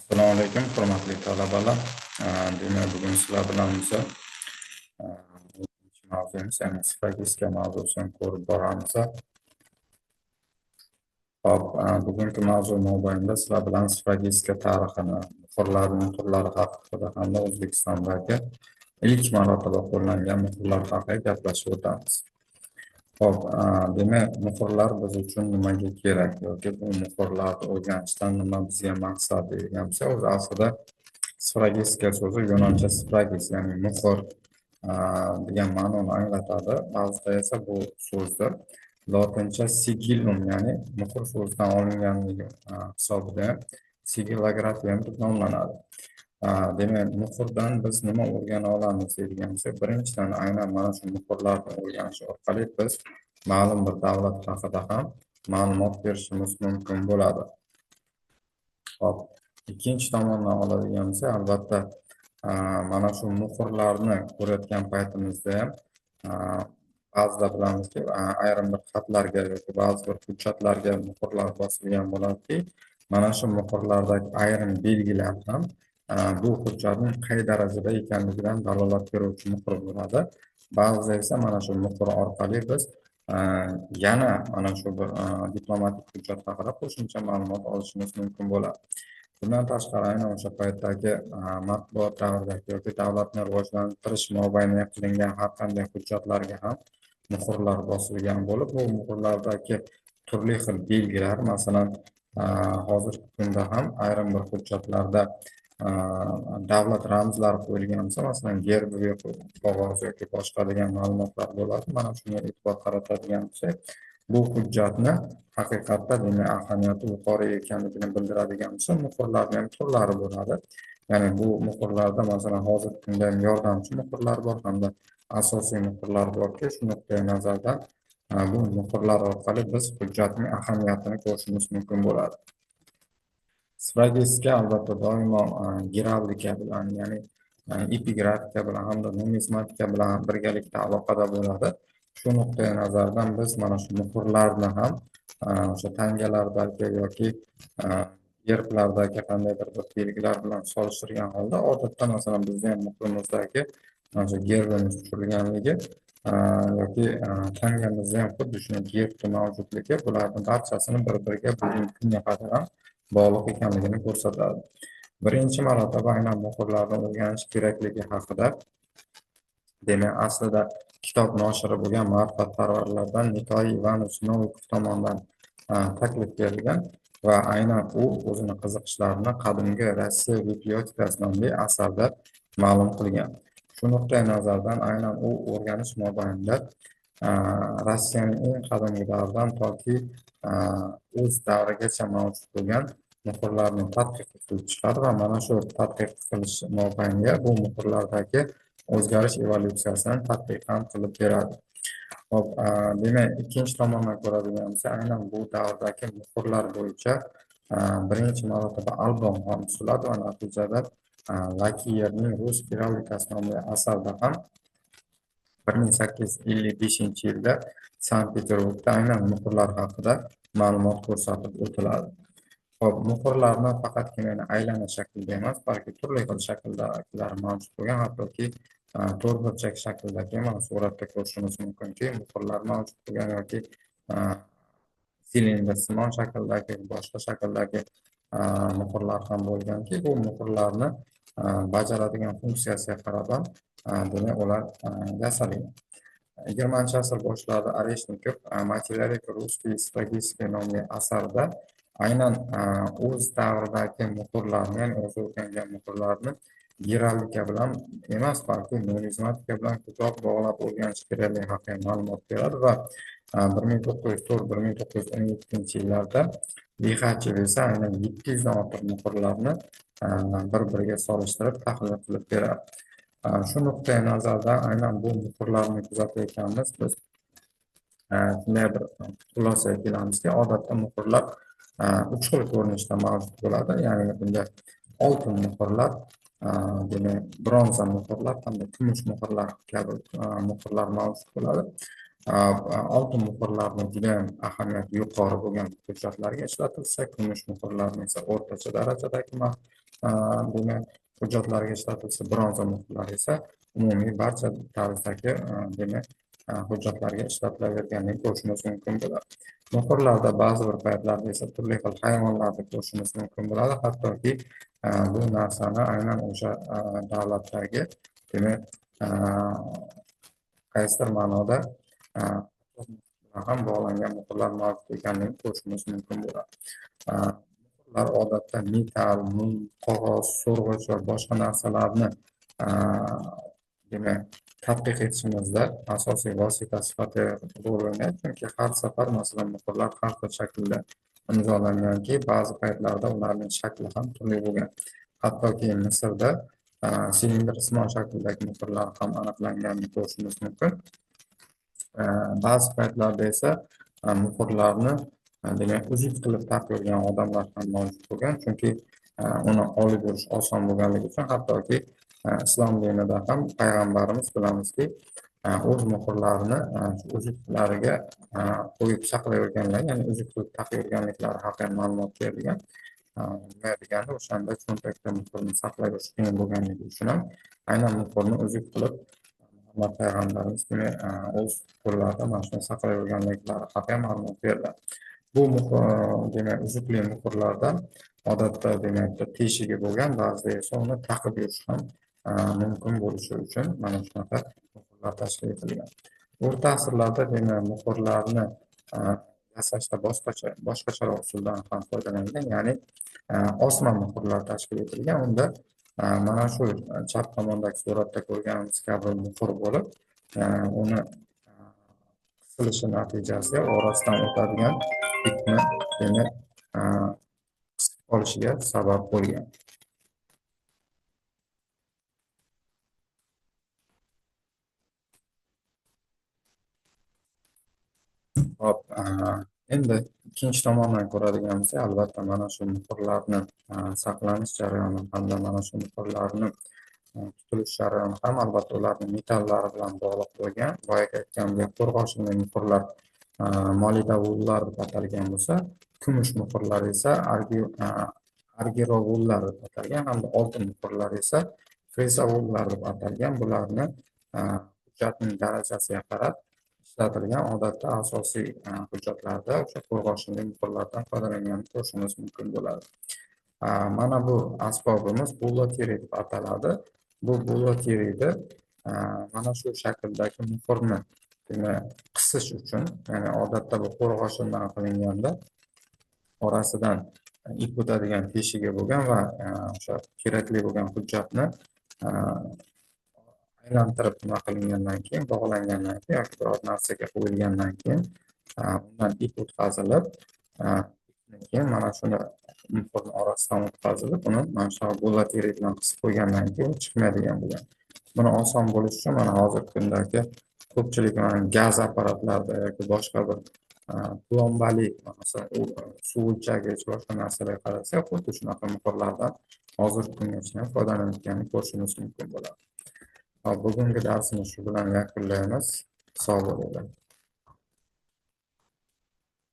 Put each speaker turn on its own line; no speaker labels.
Assalomu alaykum, hurmatli talabalar. Demak, bugun sizlar bilan biz mavzumiz, ya'ni sfragistika mavzusini ko'rib boramiz. Xo'p, bugungi mavzu mobaynida sizlar bilan sfragistika tarixini, muhrlarning turlari haqida hamda O'zbekistondagi ilk marotaba qo'llangan muhrlar haqida gaplashib o'tamiz. Xo'p, demak, muhrlar biz uchun nimaga kerak yoki bu muhrlarni o'rganishdan nima bizga maqsad degan bo'lsa, o'zi aslida sfragistika so'zi yunoncha sfragis, ya'ni muhr degan ma'noni anglatadi. Ba'zida esa bu so'zni lotincha sigillum, ya'ni muhr so'zidan olinganligi hisobida sigilografiya deb nomlanadi. Demak, muhrdan biz nima o'rgana olamiz deydigan bo'lsak, birinchidan aynan mana shu muhrlarni o'rganish orqali biz ma'lum bir davlat haqida ham ma'lumot berishimiz mumkin bo'ladi. Xo'p, ikkinchi tomondan oladigan bo'lsak, albatta mana shu muhrlarni ko'rayotgan paytimizda ham ba'zida bilamizki, ayrim bir xatlarga yoki ba'zi bir hujjatlarga muhrlar bosilgan bo'ladiki, mana shu muhrlardagi ayrim belgilar ham bu hujjatning qay darajada ekanligidan dalolat beruvchi muhr bo'ladi. Ba'zida esa mana shu muhr orqali biz yana mana shu bir diplomatik hujjat haqida qo'shimcha ma'lumot olishimiz mumkin bo'ladi. Bundan tashqari, aynan o'sha paytdagi matbuot davridagi yoki davlatni rivojlantirish mobaynida qilingan har qanday hujjatlarga ham muhrlar bosilgan bo'lib, bu muhrlardagi turli xil belgilar, masalan, hozirgi kunda ham ayrim bir hujjatlarda davlat ramzlari qo'yilgan bo'lsa, masalan, gerbiy qog'oz yoki boshqa degan ma'lumotlar bo'ladi. Mana shunga e'tibor qaratadigan bo'lsak, bu hujjatni haqiqatda, demak, ahamiyati yuqori ekanligini bildiradigan bo'lsa, muhrlarni ham turlari bo'ladi. Ya'ni bu muhrlarda, masalan, hozirgi kunda ham yordamchi muhrlar bor hamda asosiy muhrlar borki, shu nuqtai nazardan bu muhrlar orqali biz hujjatning ahamiyatini ko'rishimiz mumkin bo'ladi. Sfragistika albatta doimo geraldika bilan, ya'ni epigrafika bilan hamda numizmatika bilan birgalikda aloqada bo'ladi. Shu nuqtai nazardan biz mana shu muhrlarni ham o'sha tangalardagi yoki gerblardagi qandaydir bir belgilar bilan solishtirgan holda, odatda, masalan, bizni ham muhrimizdagi mana shu gerbimiz tushirilganligi yoki tangamizda ham xuddi shunday gerbni mavjudligi bularni barchasini bir biriga bugungi kunga qadar ham bog'liq ekanligini ko'rsatadi. Birinchi marotaba aynan muhrlarni o'rganish kerakligi haqida, demak, aslida kitob noshiri bo'lgan ma'rifatparvarlardan Nikolay Ivanovich Novikov tomonidan taklif berilgan va aynan u o'zini qiziqishlarini "Qadimgi Rossiya bibliotekasi" nomli asarda ma'lum qilgan. Shu nuqtai nazardan aynan u o'rganish mobaynida Rossiyaning eng qadimgi davridan toki o'z davrigacha mavjud bo'lgan muhrlarni tadqiq qilib chiqadi va mana shu tadqiq qilish mobaynida bu muhrlardagi o'zgarish evolyutsiyasini tadqiq ham qilib beradi. Xo'p, demak, ikkinchi tomondan ko'radigan bo'lsak, aynan bu davrdagi muhrlar bo'yicha birinchi marotaba albom ham tuziladi va natijada Lakiyevning "Rus geraldikasi" nomli asarda ham 1855-yilda Sankt-Peterburgda aynan muhrlar haqida ma'lumot ko'rsatib o'tiladi. Xo'p, muhrlarni faqatgina aylana shaklida emas, balki turli xil shakldagilar mavjud bo'lgan, hattoki to'rtburchak shaklidagi, mana suratda ko'rishimiz mumkinki, muhrlar mavjud bo'lgan yoki silindrsimon shakldagi, boshqa shakldagi muhrlar ham bo'lganki, bu muhrlarni bajaradigan funksiyasiga qarab ham, demak, ular yasalgan. 20-asr boshlarida Oreshnikov "Материалы русской сфрагистики" nomli asarida aynan o'z davridagi muhrlarni, ya'ni o'zi o'rgangan muhrlarni geraldika bilan emas, balki numizmatika bilan ko'proq bog'lab o'rganish kerakligi haqida ma'lumot beradi va 1904-1917-yillarda Lixachev esa aynan 700dan ortiq muhrlarni bir biriga solishtirib tahlil qilib beradi. Shu nuqtai nazardan aynan bu muhrlarni kuzatayotganmiz, biz shunday bir xulosaga kelamizki, odatda muhrlar uch xil ko'rinishda mavjud bo'ladi, ya'ni bunda oltin muhrlar, demak, bronza muhrlar hamda kumush muhrlar kabi muhrlar mavjud bo'ladi. Oltin muhrlarni juda ham ahamiyati yuqori bo'lgan hujjatlarga ishlatilsa, kumush muhrlarni esa o'rtacha darajadagi demak hujjatlarga ishlatilsa, bronza muhrlar esa umumiy barcha tarzdagi demak hujjatlarga ishlatilaverganligini ko'rishimiz mumkin bo'ladi. Muhrlarda ba'zi bir paytlarda esa turli xil hayvonlarni ko'rishimiz mumkin bo'ladi. Hattoki bu narsani aynan o'sha davlatdagi demak qaysidir ma'noda ham bog'langan muhrlar mavjud ekanligini ko'rishimiz mumkin bo'ladi. Muhrlar odatda metal, mum, qog'oz, so'rg'ich va boshqa narsalarni demak tadqiq etishimizda asosiy vosita sifatida rol o'ynaydi. Chunki har safar masalan muhrlar har xil shaklda imzolanganki, ba'zi paytlarda ularning shakli ham turli bo'lgan. Hattoki Misrda silindr simon shaklidagi muhrlar ham aniqlanganini ko'rishimiz mumkin. Ba'zi paytlarda esa muhrlarni demak uzuk qilib taqib yurgan odamlar ham mavjud bo'lgan, chunki uni olib yurish oson bo'lganligi uchun. Hattoki islom dinida ham payg'ambarimiz bilamizki, o'z muhrlarini uzuklariga qo'yib saqlab yurganlar, ya'ni uzuk qilib taqib yurganliklari haqida ma'lumot berilgan. Nima deganda, o'shanda cho'ntakda muhrni saqlab yurish qiyin bo'lganligi uchun ham aynan muhrni uzuk qilib Muhammad payg'ambarimiz demak o'z qo'llarida mana shuni saqlab yurganliklari haqida ma'lumot beriladi. Bu demak uzukli muhrlardan odatda demak teshigi bo'lgan, ba'zida esa uni taqib yurish ham mumkin bo'lishi uchun mana shunaqa muhrlar tashkil etilgan. O'rta asrlarda demak muhrlarni yasashda boshqacharoq usuldan ham foydalangan, ya'ni osma muhrlar tashkil etilgan. Unda mana shu chap tomondagi suratda ko'rganimiz kabi muhr bo'lib, uni qisilishi natijasida orasidan o'tadigan ipni demak qisib olishiga sabab bo'lgan. Hop, endi ikkinchi tomondan ko'radigan bo'lsak, albatta mana shu muhrlarni saqlanish jarayoni hamda mana shu muhrlarni tutilish jarayoni ham albatta ularning metallari bilan bog'liq bo'lgan. Boyagi aytganimdek, qo'rg'oshinli muhrlar molidavullar deb atalgan bo'lsa, kumush muhrlar esa argirovullar deb atalgan hamda oltin muhrlar esa fresavullar deb atalgan. Bularni hujjatning darajasiga qarab ishlatilgan odatda asosiy hujjatlarda o'sha qo'rg'oshinli muhrlardan foydalanganini ko'rishimiz mumkin bo'ladi. Mana bu asbobimiz bulloteri deb ataladi. Bu bulloterida mana shu shakldagi muhrni demak qisish uchun, ya'ni odatda bu qo'rg'oshindan qilinganda orasidan ip o'tadigan teshigi bo'lgan va o'sha kerakli bo'lgan hujjatni aylantirib nima qilingandan keyin, bog'langandan keyin yoki biror narsaga qo'yilgandan keyin undan ip o'tkazilib, keyin mana shuni muhrni orasidan o'tkazilib, uni mana shu bullateri bilan qisib qo'ygandan keyin chiqmaydigan bo'lgan. Buni oson bo'lishi uchun mana hozirgi kundagi ko'pchilik mana gaz apparatlarida yoki boshqa bir plombali, masalan, suv o'lchagich boshqa narsalarga qarasak, xuddi shunaqa muhrlardan hozirgi kungacha ham foydalanayotganini ko'rishimiz mumkin bo'ladi. Bugungi darsimizni shu bilan yakunlaymiz. Sog' bo'linglar.